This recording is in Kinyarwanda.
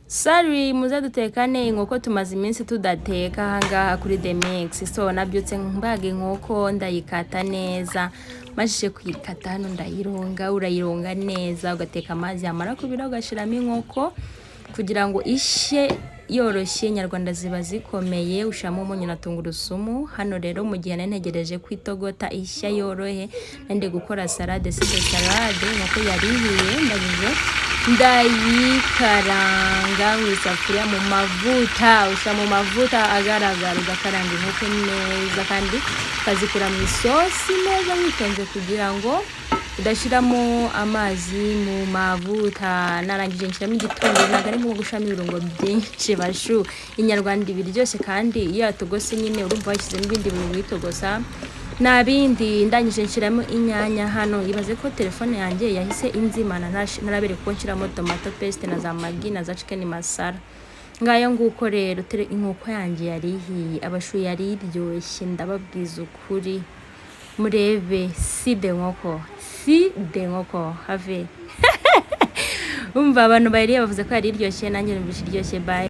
Sorry, muze dutekane inkoko. Tumaze iminsi tudateka ahangaha kuri The Mix. So nabyutse mbaga inkoko, ndayikata neza. Majije kuyikata hano, ndayironga. Urayironga neza, ugateka amazi, yamara kubira ugashyiramo inkoko kugira ngo ishye yoroshye. Nyarwanda ziba zikomeye. Ushyiramo umunyu na tungurusumu. Hano rero, mu gihe nari ntegereje kwitogota ishya yorohe, nende gukora salade. Size salade, inkoko yari ihiye, ndangije ndayikaranga mu isafuriya mu mavuta. Ushyira mu mavuta agaragara, ugakaranga inkoko neza kandi ukazikura mu isosi neza witonze kugira ngo udashyiramo amazi mu mavuta. Narangije nshyiramo igitunguru. Ntabwo ari ngombwa gushyiramo ibirungo byinshi bashu. Inyarwanda iba iryoshye, kandi iyo yatogose nyine urumva washyizemo ibindi bintu bitogosa nta bindi. Ndangije nshyiramo inyanya hano. Ibaze ko telefone yanjye yahise inzimana ntarabereka uko nshyiramo tomato paste na za Maggi na za chicken masala. Ngayo nguko rero, inkoko yanjye yari ihiye abashu, yari iryoshye, ndababwiza ukuri. Murebe si de nkoko, si de nkoko have. Umva, abantu bayiriye bavuze ko yari iryoshye, nanjye numvise iryoshye. Bye.